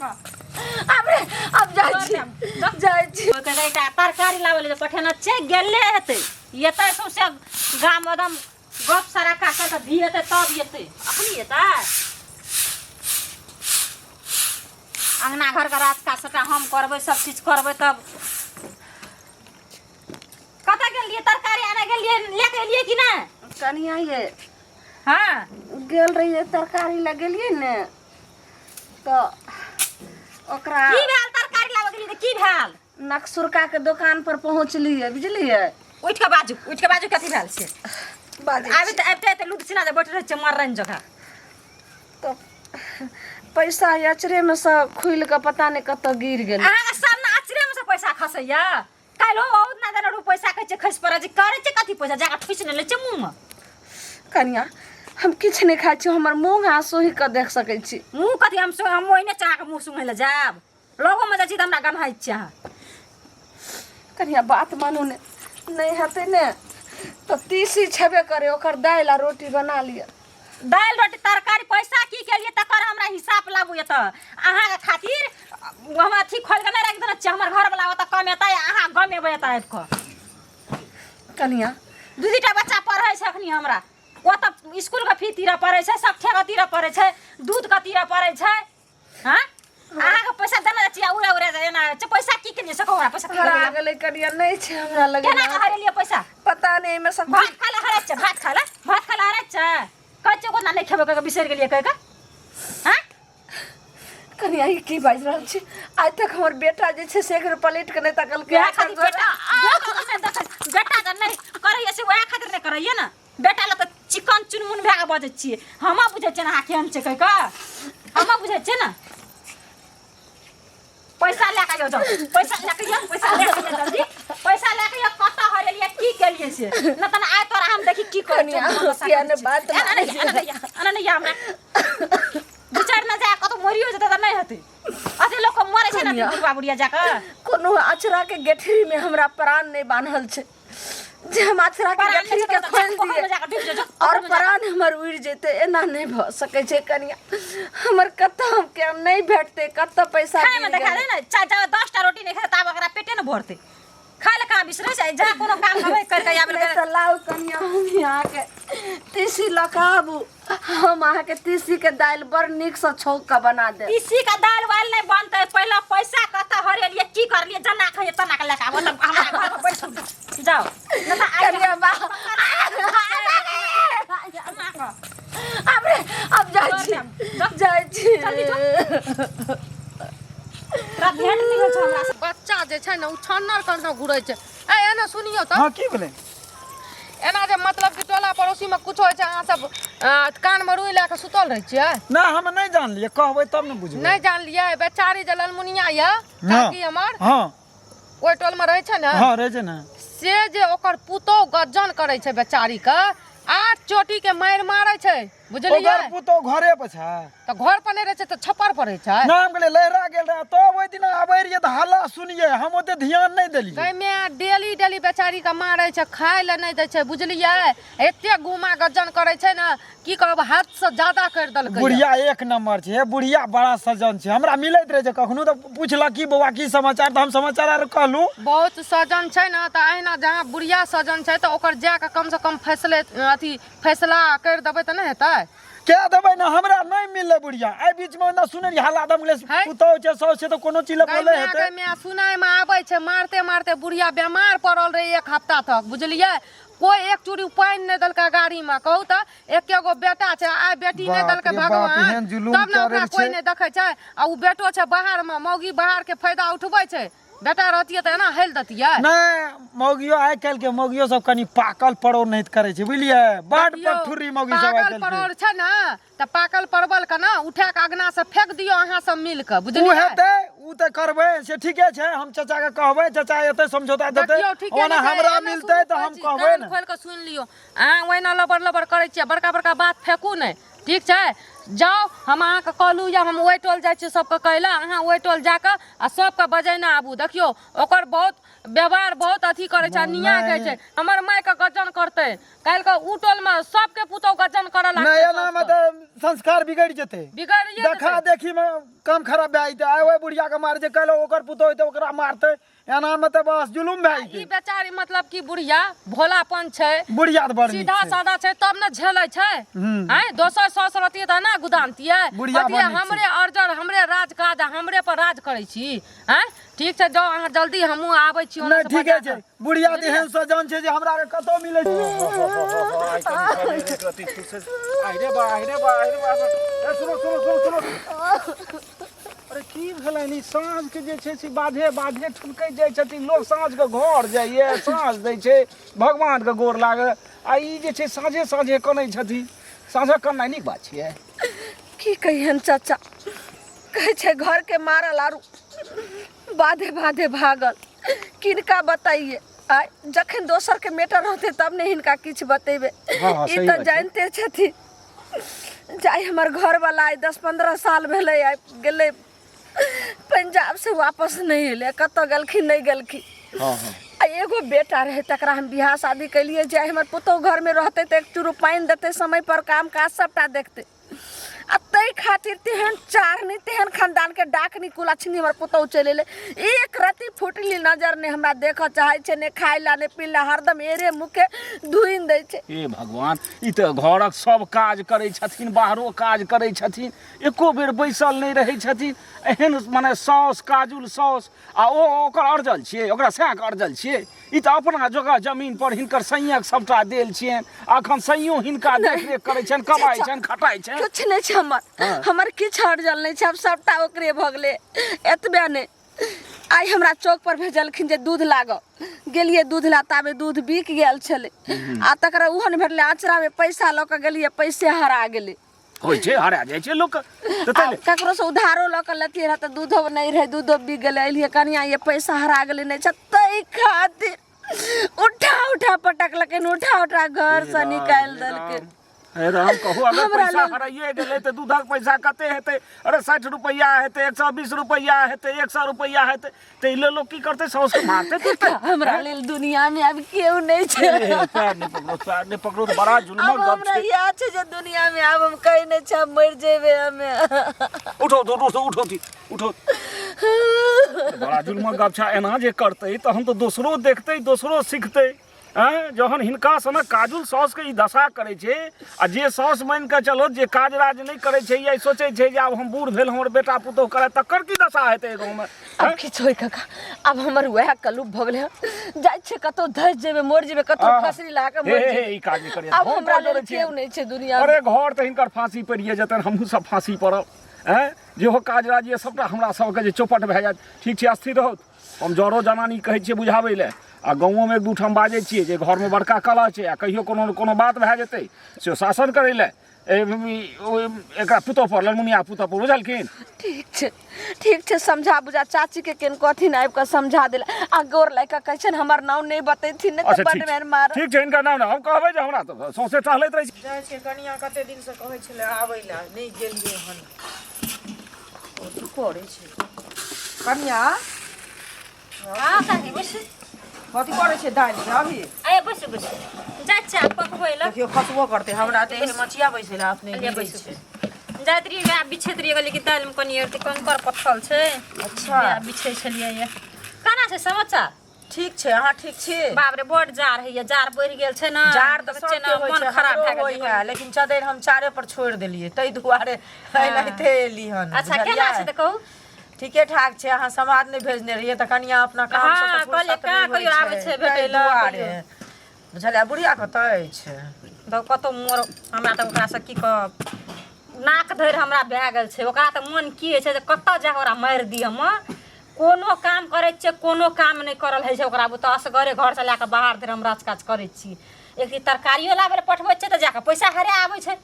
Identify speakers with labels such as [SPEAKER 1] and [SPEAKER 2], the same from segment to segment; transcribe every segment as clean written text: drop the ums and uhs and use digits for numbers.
[SPEAKER 1] आब रे आब जाइ छी जाइ छी।
[SPEAKER 2] ओहि कहलकै एकटा तरकारी लाबै लए जे पठेना छै, गेले हेतै, एतै सौंसे गाम एकदम गप सराका कर कऽ धिएतै तब एतै, अखनी एतै? अंगना घरके राज काज सबटा हम करबै, सब चीज करबै। तब कतऽ गेलियै? तरकारी आने गेलियै, लए कऽ एलियै कि नहि?
[SPEAKER 1] कनिया ये।
[SPEAKER 2] हाँ।
[SPEAKER 1] गेल रहियै तरकारी लए, गेलियै ने तऽ ओकरा
[SPEAKER 2] की भेल? तरकारी लाबऽ गेलियै तऽ की भेल?
[SPEAKER 1] नकसुरका के दोकान पर पहुँचलियै, बुझलियै?
[SPEAKER 2] उठि कऽ बाजू, उठि कऽ बाजू, कथी भेल छै?
[SPEAKER 1] बाजै।
[SPEAKER 2] आबि तऽ आबिते आबिते लुद छिना जे बैठ रहै छै मरन जकाँ।
[SPEAKER 1] तऽ पैसा अचरेमे सँ खुलि कऽ पता नहि कतऽ गिर गेलै।
[SPEAKER 2] अहाँके सब ने अचरेमे से पैसा खसैया। काल्हि बहुत ना देने रहू पैसा, कहै छै खसि पड़ै छै। करै छै कथी पैसा? जाकऽ ठुसि नहि लै छै मुँहमे?
[SPEAKER 1] कनिया, हम किछु नहि खाइ छी। हमर मुँह अहाँ सोहि कऽ देख सकै छी।
[SPEAKER 2] मुँह कथी हम हम ओहिने चाहके मुँह सुंघै लए जायब? लगोमे जाइ छी तऽ हमरा गन्हाइ छै अहाँ।
[SPEAKER 1] कनिया, बात मानू ने, नहि हेतै ने तऽ तीसी छेबे करे, ओकर दालि आ रोटी बना लिअ।
[SPEAKER 2] दालि रोटी तरकारी, पैसा की केलिए तकर हमरा हिसाब लाबू। एतऽ अहाँके खातिर हम अथी खोलि कऽ नहि राखि देने छियै। हमर घरवला ओतऽ कमेतै, अहाँ गमेबै एतऽ आबि कऽ।
[SPEAKER 1] कनिया।
[SPEAKER 2] दू दूटा बच्चा पढ़ै छै अखनी हमरा। ओतऽ इसकुलके फी तीरऽ पड़ै छै, सब ठेका तीरऽ पड़ै छै, दूधके तीरऽ पड़ै छै। हाँ, अहाँके पैसा देने छियै, उड़े उड़े जाय एना छै। पैसा की केलियै से कहू हमरा, पैसा की
[SPEAKER 1] हरा
[SPEAKER 2] केलियै?
[SPEAKER 1] गेलै कनिया, नहि छै हमरा लग।
[SPEAKER 2] केना कऽ हरेलियै पैसा?
[SPEAKER 1] पता नहि, एहिमे सब
[SPEAKER 2] भात खाय लए हराइ छै? भात खाय लए, भात खाय लए हराइ छै? कहै छियै कोना नहि खेबै कहि कऽ, बिसरि गेलियै कहि कऽ। हाँ।
[SPEAKER 1] कनिया, ई की बाजि रहल छी? आइ तक हमर बेटा जे छै से एक बेर पलटि कऽ नहि तकलकै।
[SPEAKER 2] वएह खातिर बेटा बेटा के नहि देखै, बेटा के नहि करैया से वएह खातिर नहि करैया ने। बेटा लए तऽ चिकन चुनमुन भए कऽ बजै छियै। हमे बुझै छियै ने अहाँ केहन छै कहि कऽ, हमे बुझै छियै ने। पैसा लए कऽ जाउ, पैसा लए कऽ जाउ, पैसा लए कऽ जाउ, जल्दी पैसा लए कऽ जाउ। कतऽ हरेलियै, की केलियै से नहि तऽ आइ तोरा हम देखी की करै
[SPEAKER 1] कनिया, किया ने बात
[SPEAKER 2] एना नहि, एना नहि, एना नहि। हमरा विचार न जाय, कतौ मरियो जेतै तऽ नहि हेतै। अथी लोक मरै छै ने
[SPEAKER 1] कनिया।
[SPEAKER 2] बुढ़वा बुढ़िया जाकऽ।
[SPEAKER 1] कोनो अचरा के गेठरी में हमरा प्राण नहीं बान्हल छै जे हम अचरा के
[SPEAKER 2] प्राण नहि
[SPEAKER 1] गेठरी
[SPEAKER 2] छै
[SPEAKER 1] के
[SPEAKER 2] तऽ
[SPEAKER 1] खोलि
[SPEAKER 2] पोखरिमे
[SPEAKER 1] दिए
[SPEAKER 2] जाकऽ डूबि जो,
[SPEAKER 1] और
[SPEAKER 2] पोखरिमे जाकऽ।
[SPEAKER 1] प्राण हमर उड़ि जेतै, एना नहि भऽ सकै छै कनिया। हमर कतऽ हम के नहि भेटतै, कतऽ पैसा
[SPEAKER 2] खायमे
[SPEAKER 1] गिर
[SPEAKER 2] देखा
[SPEAKER 1] गेलै।
[SPEAKER 2] दे ने, जा 10टा रोटी नहि खेतै ताब ओकरा पेटे ने भरतै। खाय लए कहाँ बिसरै छै? जा कोनो काम हबै कर के आबै।
[SPEAKER 1] नहि तऽ लाउ कनिया, हम अहाँके तीसी लऽ कऽ आबू, हम अहाँके तीसी के दालि बड़ नीकसँ छौंक कऽ बना देब।
[SPEAKER 2] तीसी के दालि वालि नहि बनतै। पहिले पैसा कतऽ हरेलियै, की करलियै, जना खइयै तना के लए कऽ आबू। तऽ हमरा घरमे बैठू जाउ, नहि तऽ आइ
[SPEAKER 1] कनिया बा आब रे आब जाइ छी, जाइ छी।
[SPEAKER 2] जल्दी जो। तोरा भेंट नहि होइ छौ हमरा से।
[SPEAKER 3] बच्चा जे छै ने, ओ छन्नर करने घुरै छै। ए, एना सुनियौ तऽ।
[SPEAKER 4] हाँ, की भेलै?
[SPEAKER 3] एना जे मतलब कि टोला पड़ोसी में कुछ होइ छै, अहाँ सब कान में रुइ लए कऽ सुतल रहै छियै?
[SPEAKER 4] ना, हम नहि जानलियै, कहबै तब ने बुझबै।
[SPEAKER 3] नहि जानलियै? बेचारी जे ललमुनिया यऽ, काकी हमर, ओहि टोल में रहै छै ने?
[SPEAKER 4] हाँ, रहै छै ने।
[SPEAKER 3] से जे ओकर पुतोह गज्जन करै छै बेचारी के, आठ चोटी के मारि मारै छै, बुझलियै?
[SPEAKER 4] ओकर पुतोह घरे पर छै?
[SPEAKER 3] तऽ घर पर नहि रहै छै तऽ छप्पर पर रहै छै।
[SPEAKER 4] ना, हम कहलियै लहरा गेल रहे, तब ओहि दिना आबै रहियै तऽ हल्ला सुनियै, हम ओते ध्यान नहि देलियै।
[SPEAKER 3] गैमे डेली डेली बेचारी के मारै छै, खाय लए नहि दै छै, बुझलियै? एते गुमा गज्जन करै छै ने, की कहब, हद से ज्यादा करि देलकै।
[SPEAKER 4] बुढ़िया एक नंबर छै हे, बुढ़िया बड़ा सजन छै। हमरा मिलैत रहै छै कखनो तऽ पुछलक की बौआ की समाचार, तऽ हम समाचार आर कहलहुँ।
[SPEAKER 3] बहुत सजन छै ने, तऽ अहिना जहाँ बुढ़िया सजन छै तऽ ओकर जाके कम से कम फैसले अथी फैसला करि देबै तऽ नहि हेतै?
[SPEAKER 4] कए देबै ने। हमरा नहि मिललै बुढ़िया एहि बीचमे। ओना सुनै रहियै हल्ला दम गेलै।
[SPEAKER 3] है?
[SPEAKER 4] पुतहु छै, साउस छै, तऽ कोनो चीज लए बोलै
[SPEAKER 3] गै
[SPEAKER 4] हेतै।
[SPEAKER 3] माय, सुनायमे आबै छै, मारते मारते बुढ़िया बेमार पड़ल रहै एक हफ्ता तक, बुझलियै? कोइ एक चूड़ी पानि नहि देलकै गाड़ीमे। कहू तऽ, एके गो बेटा छै, आइ बेटी नहि
[SPEAKER 4] बाप
[SPEAKER 3] देलकै
[SPEAKER 4] रे बाप,
[SPEAKER 3] भगवान
[SPEAKER 4] एहन जुलुम
[SPEAKER 3] तब ने
[SPEAKER 4] कए
[SPEAKER 3] ओकरा
[SPEAKER 4] रहल
[SPEAKER 3] कोइ
[SPEAKER 4] छै।
[SPEAKER 3] नहि देखै छै। आ ओ बेटो छै बाहरमे, मौगी बाहरके फायदा उठबै छै। बेटा रहतियै तऽ एना हेल देतियै?
[SPEAKER 4] नहि, मौगियो आइ काल्हि के मौगियो सब कनि पाकल पड़ो नहीं करै छै, बुझलियै? बड
[SPEAKER 3] देखियौ,
[SPEAKER 4] पठुरी मौगी सब आइ
[SPEAKER 3] पाकल
[SPEAKER 4] काल्हि
[SPEAKER 3] परोड़ छै ने तऽ पाकल परवल के ने उठा के अगना से फेंक दियौ अहाँ सब मिल के,
[SPEAKER 4] के। उ
[SPEAKER 3] बुझलियै?
[SPEAKER 4] हेतै, उ तऽ करबै से ठीके छै। हम चाचा के कहबै, चाचा एतै समझौता देतै।
[SPEAKER 3] देखियौ, ठीके
[SPEAKER 4] ओना
[SPEAKER 3] नहि छै,
[SPEAKER 4] हमरा
[SPEAKER 3] एना
[SPEAKER 4] मिलतै
[SPEAKER 3] सुनू
[SPEAKER 4] तऽ हम
[SPEAKER 3] कहै छी,
[SPEAKER 4] कहबै
[SPEAKER 3] कान
[SPEAKER 4] ने।
[SPEAKER 3] खोलि कऽ सुनि लियौ। अहाँ ओहिना लबर लबर करै छियै, बड़का बड़का बात फेकू नहि, ठीक छै? जाउ, हम अहाँके कहलहुँ या हम ओहि टोल जाइ छी सबके कहै लए, अहाँ ओहि टोल जाकऽ आ सबके बजेने आबू। देखियौ ओकर बहुत व्यवहार बहुत अथी करै छै, अन्याय करै छै। हमर मायके गजन करतै काल्हिके, उ टोलमे सबके पुतहु गजन करऽ
[SPEAKER 4] नहि
[SPEAKER 3] लागतै।
[SPEAKER 4] एनामे तऽ संस्कार बिगड़ि जेतै,
[SPEAKER 3] बिगड़िए
[SPEAKER 4] देखा देखीमे काम खराब भए जेतै। आइ ओहि बुढ़ियाके मारै छै, काल्हि ओकर पुतहु हेतै ओकरा मारतै। एनामे तऽ बस जुलुम भए
[SPEAKER 3] ई
[SPEAKER 4] जेतै।
[SPEAKER 3] बेचारी मतलब कि बुढ़िया भोलापन छै,
[SPEAKER 4] बुढ़िया तऽ बड़ नीक
[SPEAKER 3] सीधा
[SPEAKER 4] छै।
[SPEAKER 3] सादा छै तब ने झेलै छै। आँय, दोसर साउस रहतियै तऽ एना गुदानतियै?
[SPEAKER 4] बुढ़िया बड़
[SPEAKER 3] कहतियै
[SPEAKER 4] नीक छै।
[SPEAKER 3] हमरे अर्जर, हमरे राज काज आ हमरे पर राज करै छी। आँय, ठीक छै, जाउ अहाँ जल्दी, हमहूँ आबै छी ओन्ने
[SPEAKER 4] नहि
[SPEAKER 3] से
[SPEAKER 4] ठीके
[SPEAKER 3] बजा
[SPEAKER 4] छै।
[SPEAKER 3] कऽ।
[SPEAKER 4] बुढ़िया तऽ एहन सजन छै जे हमरा आरके कतौ मिलै छै।
[SPEAKER 5] आहिरे बा, आहिरे बा, आहिरे बा। ए, सुनो सुनो सुनो सुनो, अरे की भेलनि? ई साँझके जे छै से बाधे बाधे ठुनकै जाइ छथिन। लोक साँझके घर जाइए, साँझ दै छै, भगवानके गोर लागल, आ ई जे छै साँझे साँझे कनै छथिन। साँझक कननाइ नीक बात छियै?
[SPEAKER 1] की कहियन चाचा, कहै छै घरके मारल आरू बाधे बाधे भागल। किनका बताइए? आइ जखन दोसरके मेटर रहतै तब ने हिनका किछु बतेबै।
[SPEAKER 5] हँ, हँ,
[SPEAKER 1] ई
[SPEAKER 5] सही
[SPEAKER 1] तऽ
[SPEAKER 5] बात छै।
[SPEAKER 1] जानिते छथिन जाय हमर घरवला आइ 10-15 साल भेलै आइ गेलै पंजाब से, वापस नहि एलै, कतऽ गेलखिन नहि गेलखिन।
[SPEAKER 5] हँ हँ
[SPEAKER 1] आ एगो बेटा रहै, तकरा हम बियाह शादी केलियै जे हमर पुतहु घरमे रहतै तऽ एक चूरू पानि देतै समय पर, काम काज सबटा देखतै। आ ताहि खातिर तेहन चारनी, तेहन खानदानके डाकनी कुलक्षणी हमर पुतहु चलि एलै। एक रत्ती फुटली नजर नहि हमरा देखऽ चाहै छै, नहि खाय लए नहि पी लए, हरदम एरे मुखे धुनि दै छै।
[SPEAKER 5] हे भगवान, ई तऽ घरक सब काज करै छथिन, बाहरो काज करै छथिन, एको बेर बैसल नहि रहै छथिन। एहन मने साउस, काजुल साउस, आ ओ ओकर अर्जल छियै, ओकरा सएहके अर्जल छियै। ई तऽ अपना जगह जमीन पर हिनकर सैंयक सबटा देल छियनि, आ अखन सैंयो हिनका देखरेख करै छनि, कमाइ छनि, खटाइ छनि।
[SPEAKER 1] किछु नहि छै हमर, हमर किछु अर्जल नहि छै, आब सबटा ओकरे भऽ गेलै। एतबे नहि, आइ हमरा चौक पर भेजलखिन जे दूध लागऽ, गेलियै दूध ला, ताबे दूध बिक गेल छलै। आ तकरा ओहो नहि भेटलै। आँचरामे पैसा लऽ कऽ गेलियै, पैसे हरा गेलै।
[SPEAKER 5] होइ छै, हरा जाइ छै लोक तऽ
[SPEAKER 1] आ ककरो से उधारो लऽ कऽ लेतियै रहए तऽ दूधो नहि रहै, दूधो बिक गेलै। एलियै कनिया, ये पैसा हरा गेलै, नहि छै। ताहि खातिर उठा उठा पटकलखिन, उठा उठा घरसँ निकालि देलखिन।
[SPEAKER 5] हे राम, कहू अगर
[SPEAKER 1] हमरा
[SPEAKER 5] पैसा
[SPEAKER 1] लेल-
[SPEAKER 5] हराइए गेलै तऽ दूधक पैसा कते हेतै? अरे 60 रुपैआ हेतै, 120 रुपैआ हेतै, 100 रुपैआ हेतै। तऽ ई लेल लोक की करतै? साउसके मारतै पीटतै?
[SPEAKER 1] हमरा लेल दुनिया में आब केओ नहि छै।
[SPEAKER 5] हे, पैर नहि पकड़ो, पैर नहि पकड़ो, तऽ बड़ा
[SPEAKER 1] आब
[SPEAKER 5] जुलमक गप
[SPEAKER 1] हमरा
[SPEAKER 5] छै।
[SPEAKER 1] इएह छै जे दुनिया में आब हम कहीं नहि छै, मरि जेबै हमे।
[SPEAKER 5] उठो तो, उठो, उठो ती, उठो। बड़ा जुलमक गप छै। एना जे करतै तहन तऽ दोसरो देखतै, दोसरो सिखतै। आँय, जहन हिनका सनक काजुल साउसके ई दशा करै छै, आ जे साउस मानि कऽ चलो जे काज राज नहि करै छै या सोचै छै जे आब हम बूढ़ भेल, हमर बेटा पुतोह करय, तकर की दशा हेतै एहि गाँवमे?
[SPEAKER 1] आब किछु होय काका, आब हमर वएह कलुप भऽ गेलै हन। जाइ छियै कतहु धसि जेबै, मरि जेबै कतहु,
[SPEAKER 5] आह,
[SPEAKER 1] फसरी लगा कऽ
[SPEAKER 5] हे
[SPEAKER 1] मरि
[SPEAKER 5] हे,
[SPEAKER 1] जेबै।
[SPEAKER 5] ई काज नहि करियै।
[SPEAKER 1] आब
[SPEAKER 5] हम
[SPEAKER 1] हमरा
[SPEAKER 5] कऽ
[SPEAKER 1] लेल
[SPEAKER 5] जोड़ै छियै।
[SPEAKER 1] केओ नहि छै दुनिया में।
[SPEAKER 5] अरे घर तऽ हिनकर फाँसी पड़िए जेतनि, हमहूँ सब फाँसी पड़ब। आँय, जेहो काज राज यऽ सबटा हमरा सबके जे चौपट भए जायत। ठीक छै, स्थिर रहू। हम जरो जनानी कहै छियै बुझाबै लए, आ गाँवोमे एक दू ठाम बाजै छियै जे घरमे बड़का कलह छै, आ कहियो कोनो ने कोनो बात भए जेतै से शासन करै लए एकरा पुतोह पर, ललमुनिया पुतोह पर, बुझलखिन?
[SPEAKER 1] ठीक छै, ठीक छै, समझा बुझा चाचीके केन कहथिन आबि कऽ समझा देला। आ गोर लागि कऽ कहै छियनि हमर नाम नहि बतेथिन, नहि तऽ
[SPEAKER 5] अच्छा
[SPEAKER 1] बड्ड
[SPEAKER 5] ठीक छै,
[SPEAKER 1] बेर मारब।
[SPEAKER 5] ठीक छै, हिनकर नाम ने हम कहबै जे हमरा तऽ सौंसे टहलैत रहै छै।
[SPEAKER 6] जाइ छियै कनिया, कते दिनसँ कहै छलै आबै लए, नहि गेलियै हन। ओ की करै छै कनिया?
[SPEAKER 2] हँ काकी, बैसू।
[SPEAKER 6] कथी करै छै दालि के अभी?
[SPEAKER 2] आइ बैसू, बैसू, जाइ छियै आब पकबै लए।
[SPEAKER 6] देखियौ, खसबो करतै। हमरा तऽ एहन मचिया बैसै लए अपने
[SPEAKER 2] लिअ,
[SPEAKER 6] गिरै
[SPEAKER 2] बैसू।
[SPEAKER 6] छै।
[SPEAKER 2] जाइत रहियै, वएह बिछैत रहियै, कहलियै कि दालिमे कनि अथी कंकड़ पत्थल छै।
[SPEAKER 6] अच्छा।
[SPEAKER 2] वएह बिछै छलियै। ये केना छै समाचार?
[SPEAKER 6] ठीक छै, अहाँ ठीक छी?
[SPEAKER 2] बाप रे, बड जाड़ होइए, जाड़ बढ़ि गेल छै ने।
[SPEAKER 6] जाड़ तऽ
[SPEAKER 2] देखै छियै
[SPEAKER 6] सबके
[SPEAKER 2] ने,
[SPEAKER 6] होइ
[SPEAKER 2] मन
[SPEAKER 6] छै,
[SPEAKER 2] खराब
[SPEAKER 6] हमरो
[SPEAKER 2] भए गेल
[SPEAKER 6] होइ
[SPEAKER 2] छै।
[SPEAKER 6] है, लेकिन चद्दरि हम चारे पर छोड़ि देलियै ताहि दुआरे एनाहिते एली हन।
[SPEAKER 2] अच्छा,
[SPEAKER 6] बुझलियै?
[SPEAKER 2] केना छै तऽ कहू।
[SPEAKER 6] ठीके ठाक छै। अहाँ समाद नहि भेजने रहियै तऽ कनिया अपना काम से
[SPEAKER 2] हँ,
[SPEAKER 6] तऽ
[SPEAKER 2] कहलियै
[SPEAKER 6] फुर्सत
[SPEAKER 2] कहाँ
[SPEAKER 6] नहि होइ
[SPEAKER 2] कहियो आबै छै
[SPEAKER 6] छै,
[SPEAKER 2] भेटै
[SPEAKER 6] ताहि
[SPEAKER 2] लए,
[SPEAKER 6] दुआरे
[SPEAKER 2] कहियो।
[SPEAKER 6] बुझलियै? बुढ़िया कतऽ अछि?
[SPEAKER 2] तऽ कतहु मोर, हमरा तऽ ओकरासँ की कहब, नाक धरि हमरा भए गेल छै। ओकरा तऽ मन की होइ छै जे कतऽ जाकऽ ओकरा मारि दी। हम कोनो काम करै छियै, कोनो काम नहि करल होइ छै ओकरा बुते। असगरे घरसँ लए कऽ बाहर धरि हम राज काज करै छी। एक दिन तरकारियो लाबै लए पठबै छियै तऽ जाकऽ पैसा हरा आबै छै।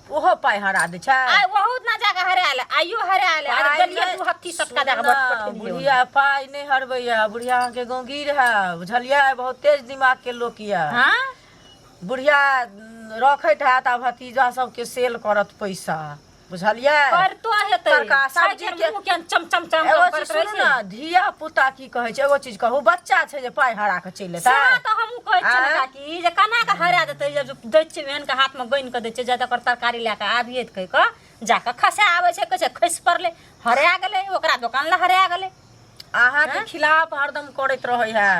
[SPEAKER 6] ओहो पाइ हरा दै छै?
[SPEAKER 2] आइ बहुत ना जाकऽ हरायल, आइयो हरायल। आइ
[SPEAKER 6] पाइ
[SPEAKER 2] गेलियै
[SPEAKER 6] नहि-
[SPEAKER 2] दू हत्थी सटका दए कऽ बड
[SPEAKER 6] सुनू ना,
[SPEAKER 2] पठेलियै।
[SPEAKER 6] बुढ़िया पाइ नहि हरबैया। बुढ़िया अहाँके गाँवगीर है, बुझलियै? बहुत तेज दिमाग के लोक यऽ।
[SPEAKER 2] हँ।
[SPEAKER 6] बुढ़िया रखैत हैत आ भतीजा सबके सेल करत पैसा बुझलियै
[SPEAKER 2] करतो हेतै
[SPEAKER 6] तरका सब्जी
[SPEAKER 2] के मुँह के चम चम चम
[SPEAKER 6] एगो
[SPEAKER 2] चम
[SPEAKER 6] चीज
[SPEAKER 2] करैत रहै
[SPEAKER 6] सुनू
[SPEAKER 2] छै
[SPEAKER 6] ने धिया पुता की कहै छै एगो चीज कहू बच्चा छै जे पाइ हरा कऽ चलि एतै
[SPEAKER 2] सएह तऽ हमहूँ कहै छियै ने
[SPEAKER 6] आँय?
[SPEAKER 2] काकी जे केना कऽ हरा देतै जब दै छियै एहन के हाथमे गनि कऽ दै छियै जादा ओकर तरकारी लए कऽ आबियै तऽ कहि कऽ जाकऽ खसा आबै छै कहै छै खसि पड़लै हरा गेलै ओकरा दोकान लए हरा गेलै
[SPEAKER 6] अहाँके खिलाफ हरदम करैत रहै है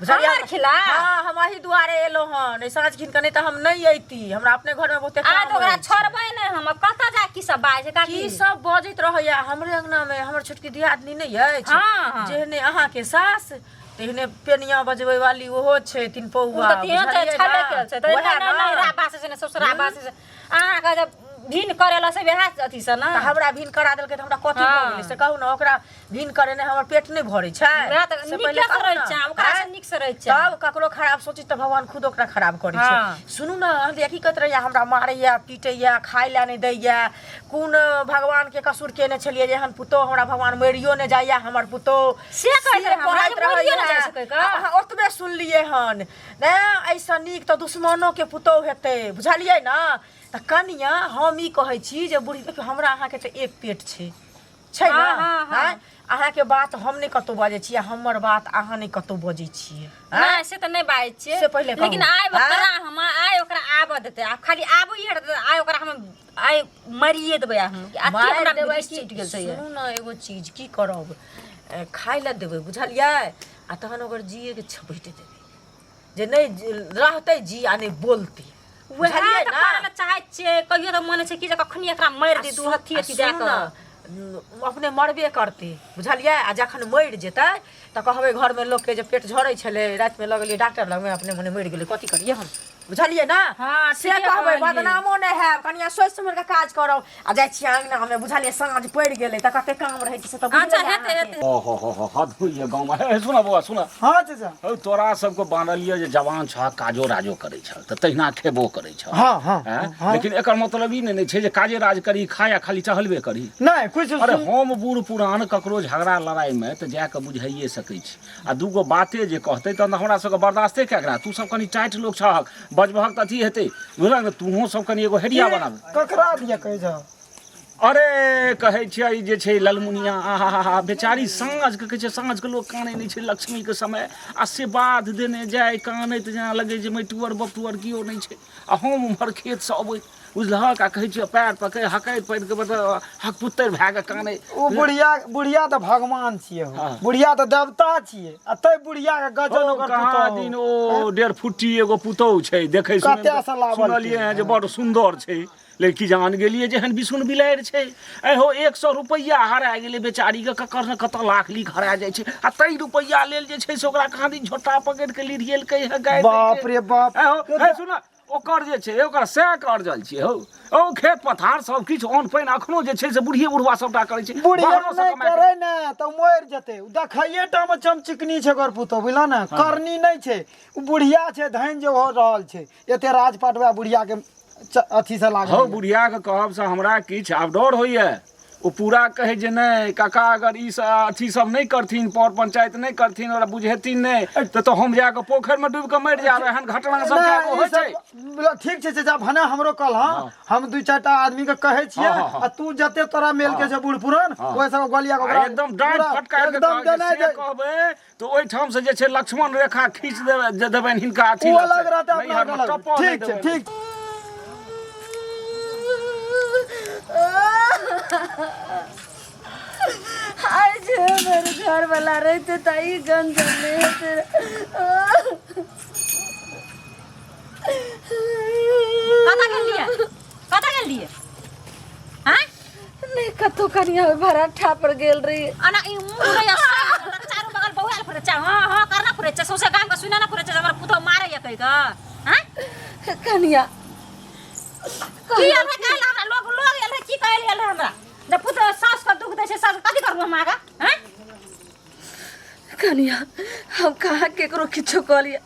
[SPEAKER 6] बुझलियै
[SPEAKER 2] हमर खिलाफ?
[SPEAKER 6] हँ हम अही दुआरे एलहुँ हन एहि साँझ खिन कऽ नहि तऽ हम नहि अयती हमरा अपने घरमे बहुते
[SPEAKER 2] आ तऽ
[SPEAKER 6] काम
[SPEAKER 2] ओकरा
[SPEAKER 6] अछि।
[SPEAKER 2] छोड़बै नहि हम कतऽ जा की सब बाजै छै काकी
[SPEAKER 6] की सब बजैत रहैया हमरे अंगनामे हमर छोटकी दियादनी नहि अछि
[SPEAKER 2] हँ, हँ।
[SPEAKER 6] जेहने अहाँके सास तेहने पेनिया बजबै वाली ओहो छै तीन
[SPEAKER 2] ओ
[SPEAKER 6] पौआ
[SPEAKER 2] तऽ तेहन छै
[SPEAKER 6] बुझलियै
[SPEAKER 2] छबे
[SPEAKER 6] ने?
[SPEAKER 2] केल छै तऽ
[SPEAKER 6] ओएह
[SPEAKER 2] नहि
[SPEAKER 6] ने।
[SPEAKER 2] नैहरा बासै छै ने ससुरा बासै छै अहाँके जब भिन करेला से वएह अथी से ने
[SPEAKER 6] तऽ हमरा भिन करा देलकै तऽ हमरा कथी भऽ
[SPEAKER 2] हँ।
[SPEAKER 6] गेलै से कहू ने ओकरा भिन करेने हमर पेट नहि भरै छै
[SPEAKER 2] वएह तऽ
[SPEAKER 6] से
[SPEAKER 2] नीके
[SPEAKER 6] पहिले
[SPEAKER 2] से
[SPEAKER 6] कहू
[SPEAKER 2] रहै
[SPEAKER 6] ने।
[SPEAKER 2] छै ओकरा से
[SPEAKER 6] आँय?
[SPEAKER 2] नीक से रहै छै
[SPEAKER 6] तब ककरो खराब सोची तऽ भगवान खुद ओकरा खराब करै छै
[SPEAKER 2] हँ।
[SPEAKER 6] सुनू ने अहाँ की कहैत रहैया हमरा मारैया पीटैया खाय लए नहि दैया कोन भगवानके कसूर केने छलियै जे एहन पुतोह हमरा भगवान मरियो नहि जाइया हमर पुतोह
[SPEAKER 2] से कहैत रहै हमरा, जे मरियो नहि जाइ छै कहि कऽ।
[SPEAKER 6] अहाँ ओतबे सुनलियै हन नहि एहिसँ नीक तऽ दुश्मनोके पुतोह हेतै बुझलियै ने तऽ कनिया हम ई कहै छी जे बुढ़ी देखियौ हमरा अहाँके तऽ एक पेट छै छै ने
[SPEAKER 2] हँ, हँ, हँ।
[SPEAKER 6] आँय? अहाँके बात हम नहि कतहु बाजै छी आ हमर बात अहाँ नहि कतहु बजै छियै आँय?
[SPEAKER 2] नहि से तऽ नहि बाजै छियै
[SPEAKER 6] से पहिले कहू।
[SPEAKER 2] लेकिन आइ ओकरा
[SPEAKER 6] आँय?
[SPEAKER 2] हम आइ ओकरा आबऽ देतै आब खाली आबैए देतै आइ ओकरा हम आइ मारिए देबै आइ हम अते
[SPEAKER 6] मारि
[SPEAKER 2] हमरा
[SPEAKER 6] देबै
[SPEAKER 2] विष
[SPEAKER 6] की
[SPEAKER 2] छुटि गेल छै
[SPEAKER 6] सुनू ने एगो चीज की करब खाय लए देबै बुझलियै आ तहन ओकर जिएके छपटि देबै जे नहि रहतै जी आ नहि बोलतै
[SPEAKER 2] वएह
[SPEAKER 6] बुझलियै
[SPEAKER 2] तऽ
[SPEAKER 6] ने
[SPEAKER 2] करऽ लए चाहै छियै कहियो तऽ मन होइ छै कि जे कखनी एकरा मारि दी दू हत्थी अथी दए
[SPEAKER 6] सुनू
[SPEAKER 2] कऽ
[SPEAKER 6] ने, अपने मरबे करतै बुझलियै आ जखन मरि जेतै तऽ कहबै घरमे लोकके जे पेट झड़ै छलै रातिमे लऽ गेलियै डॉक्टर लगमे अपने मने मरि गेलै कथी करियै हम बुझलियै ने
[SPEAKER 2] हँ,
[SPEAKER 6] से
[SPEAKER 2] ठीके
[SPEAKER 6] कहबै
[SPEAKER 2] कहलियै।
[SPEAKER 6] बदनामो नहि हैब कनिया सोचि समझि कऽ काज करब आ जाइ छियै अङ्गनामे बुझलियै साँझ पड़ि गेलै तऽ कते काम रहै छै से तऽ
[SPEAKER 2] अच्छा
[SPEAKER 6] बुझले
[SPEAKER 2] हेतै
[SPEAKER 6] अहाँके।
[SPEAKER 2] हेतै
[SPEAKER 5] ओ हो हो हो हद होइए गाँवमे हे सुनऽ बौआ सुनऽ
[SPEAKER 4] हँ चाचा
[SPEAKER 5] हौ तोरा सबके बान्हल यऽ जे जवान छह काजो राजो करै छह तऽ तहिना खेबो करै छह
[SPEAKER 4] हँ, हँ,
[SPEAKER 5] हैं?
[SPEAKER 4] हँ।
[SPEAKER 5] लेकिन एकर मतलब ई नहि ने छै जे काजे राज करी खाय आ खाली टहलबे करी
[SPEAKER 4] नहि कुछ
[SPEAKER 5] अरे हम बूढ़ पुरान ककरो झगड़ा लड़ाइमे तऽ जा कऽ बुझाइए सकै छी आ दूगो बाते जे कहतै तहन तऽ हमरा सबके बर्दाश्ते कए कऽ तू सब कनि टाइट लोक छहक बजबहक तऽ अथी हेतै बुझलक ने तूहों सब कनि एगो हेरिया बनाब
[SPEAKER 4] ककरा दिया कहै छह
[SPEAKER 5] अरे कहै छियै ई जे छै ललमुनिया आहा बेचारी साँझके कहै छै साँझके लोक कानै नहि छै लक्ष्मीके समय आ से बाध देने जाय कानैत जेना लगै जे मटुअर बटुअर केओ नहि छै आ हम उम्हर खेतसँ अबैत बुझलहक आ कहै छियै पैर पकड़ि हकैत पड़ि कऽ मतलब हकपुत्तर भए कऽ कानै
[SPEAKER 4] ओ बुढ़िया बुढ़िया तऽ भगवान छियै हो।
[SPEAKER 5] हाँ।
[SPEAKER 4] बुढ़िया तऽ देवता छियै आ तै बुढ़िया के गजन
[SPEAKER 5] हौ,
[SPEAKER 4] ओकर
[SPEAKER 5] कहाँ
[SPEAKER 4] पुतोहु।
[SPEAKER 5] दिन ओ डेढ़ फुट्टी एगो पुतोहु छै देखै सुनै
[SPEAKER 4] कतयसँ लाबल
[SPEAKER 5] सुनलियै
[SPEAKER 4] छै?
[SPEAKER 5] हँ जे बड़ सुन्दर छै लेकिन की जान गेलियै जेहन बिसुन बिलाड़ि छै एहो 100 रुपैआ हरा गेलै बेचारीके ककर ने कतऽ लाख लीख हरा जाइ छै आ ताहि रुपैआ लेल जे छै से ओकरा कहाँ दिन झोटा पकड़ि कऽ लिरियेलकै हँ गारि
[SPEAKER 4] बाप रे बाप।
[SPEAKER 5] एहो हे सुन ओकर जे छै ओकर सएह अर्जल छियै हौ ओ खेत पथार सब किछु अन्न पानि अखनो जे छै से बुढ़िये बुढ़वा सबटा करै छै
[SPEAKER 4] बुढ़िया
[SPEAKER 5] बाहरोसँ
[SPEAKER 4] नहि
[SPEAKER 5] कमाए कऽ-
[SPEAKER 4] करे ने तऽ मरि जेतै ओ देखैये टा मे चमचिकनी छै ओकर पुतोहु बुझल ने करनी नहि छै ओ बुढ़िया छै धनि जे हो रहल छै एते राजपाट वएह बुढ़िया के अथी से लागल
[SPEAKER 5] हौ बुढ़िया के कहब से हमरा किछु आब डर होइए ओ पूरा कहै जे नहि काका अगर ई सब अथी सब नहि करथिन पर पंचायत नहि करथिन ओकरा बुझेथिन नहि तऽ हम जाकऽ पोखरिमे डूबि कऽ मरि जायब एहन घटना सब
[SPEAKER 4] नहि,
[SPEAKER 5] कए गो
[SPEAKER 4] ई
[SPEAKER 5] होइ छै
[SPEAKER 4] सब ठीक छै चाचा भने हमरो कल हँ हम दू चारिटा आदमी के कहै छियै
[SPEAKER 5] हँ, हँ, हँ।
[SPEAKER 4] आ तू जते तोरा मेल के छै बूढ़ पुरान ओहि सब गोलिया के
[SPEAKER 5] आ
[SPEAKER 4] ओकरा
[SPEAKER 5] एकदम डाँट
[SPEAKER 4] पूरा
[SPEAKER 5] फटकार के
[SPEAKER 4] एकदम
[SPEAKER 5] कहब जे
[SPEAKER 4] देनाइ
[SPEAKER 5] से
[SPEAKER 4] जे
[SPEAKER 5] कहबै तऽ ओहिठाम से जे छै लक्ष्मण रेखा खींच देबै जे देबनि हिनका अथी
[SPEAKER 4] ओ
[SPEAKER 5] लग से,
[SPEAKER 4] अलग रहतै अपना
[SPEAKER 5] नैहरमे
[SPEAKER 4] अलग
[SPEAKER 5] टप्पो नहि
[SPEAKER 4] ठीक छै
[SPEAKER 5] देबनि।
[SPEAKER 4] ठीक
[SPEAKER 1] आइ जे हमर घर वाला रहते तऽ ई गंजन नहि हेतै
[SPEAKER 2] कतऽ गेलियै कतऽ गेलियै आँय
[SPEAKER 1] नहि कतौ कनिया भराठा पर गेल रही
[SPEAKER 2] अना ई मुँह नहि चारू बगल बौआल फिरै छै हँ हँ करना फिरै छै सौंसे गामके सुनै ना फिरै छै हमर पुतहु मारैया कहि कऽ आँय
[SPEAKER 1] कनिया
[SPEAKER 2] की आयल रहे कहै हमरा लोग लोग आयल रहे की कहै आयल रहे हमरा जब पुतहु सासु के दुख दै छै सासु कथी करबो हम आगा आँय
[SPEAKER 1] कनिया हम कहाँ केकरो किछो कहलियै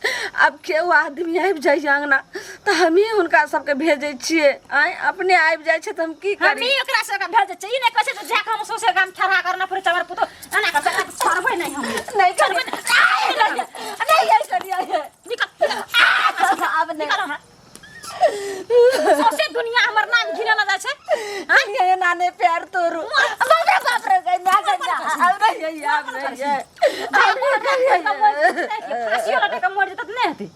[SPEAKER 1] आब केओ आदमी आबि जाइए अङ्गना तऽ हमही हुनका सबके भेजै छियै आँय अपने आबि जाइ छै तऽ हम की
[SPEAKER 2] हमही
[SPEAKER 1] करी
[SPEAKER 2] ओकरा सबके भेजै छियै ई नहि कहै छै जे जाकऽ हम सौंसे गाम ठड़ा करना पड़ै छै हमर पुतहु एना कऽ एकरा छोड़बै नहि हम
[SPEAKER 1] नहि
[SPEAKER 2] छोड़बै
[SPEAKER 1] कनिया
[SPEAKER 2] नहि
[SPEAKER 1] नहि नहि कनिया
[SPEAKER 2] निकल निकल
[SPEAKER 1] आब नहि
[SPEAKER 2] निकल हमरा
[SPEAKER 1] पैर तोड़ू। बाप रे बाप रे, गन्ना गन्ना आब नहीं, आब नहीं, आब नहीं।
[SPEAKER 2] फांसियो लटक मर जेतै तऽ नहि हेतै।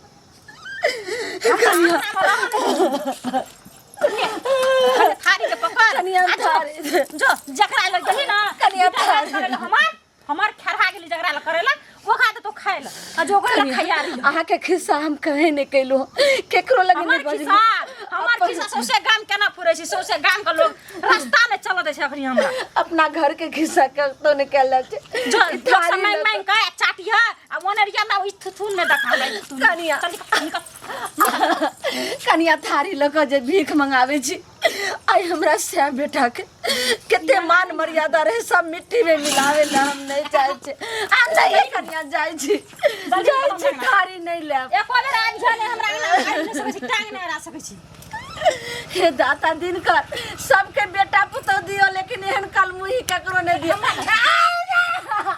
[SPEAKER 2] थारी के पकड़।
[SPEAKER 1] कनिया
[SPEAKER 2] आ जो,
[SPEAKER 1] थारी।
[SPEAKER 2] जो जकरा लग गेली ना
[SPEAKER 1] कनिया
[SPEAKER 2] बिना
[SPEAKER 1] थारी।
[SPEAKER 2] करेला हमार हमार खेरहा गेली जकरा लग करेला ओकरा तो खाए ला आ जो ओकरा लग खाइया रही।
[SPEAKER 1] अहाँके खिस्सा हम कहे नहि केलहुँ, केकरो लग
[SPEAKER 2] हमर
[SPEAKER 1] नहि बजलहुँ।
[SPEAKER 2] खिस्सा, हमर खिस्सा सौंसे गाम केना फुरै छै? सौंसे गाम के लोग रास्ता नहि चलऽ दै छै अखनी हमरा।
[SPEAKER 1] अपना घर के खिस्सा कतौ नहि कयल जाइ छै।
[SPEAKER 2] जो
[SPEAKER 1] ई
[SPEAKER 2] लोग
[SPEAKER 1] थारी
[SPEAKER 2] सब मांगि
[SPEAKER 1] लऽ
[SPEAKER 2] मांगि के चाटिह आ ओनरिया हमरा ई थुथुन नहि देखा हमरा ई थुथुन।
[SPEAKER 1] कनिया।
[SPEAKER 2] चल निकल, निकल।
[SPEAKER 1] कनिया थारी लऽ कऽ जे भीख मंगाबै छी, आइ हमरा सएह बेटा के कते मान मर्यादा रहे सब मिट्टी में मिलावे ला हम नहीं चाहे छी। आ नहीं कनिया, जाइ छी, जाइ छी, थारी नहीं लेब।
[SPEAKER 2] एको बेर आबि जा नहि हमरा अंगना, आबि नहि सकै छी, टांग नहि अड़ा सकै छी।
[SPEAKER 1] हे दाता दिनकर, सबके बेटा पुतोह दियो, लेकिन एहन कलमुही ककरो नहीं दियो।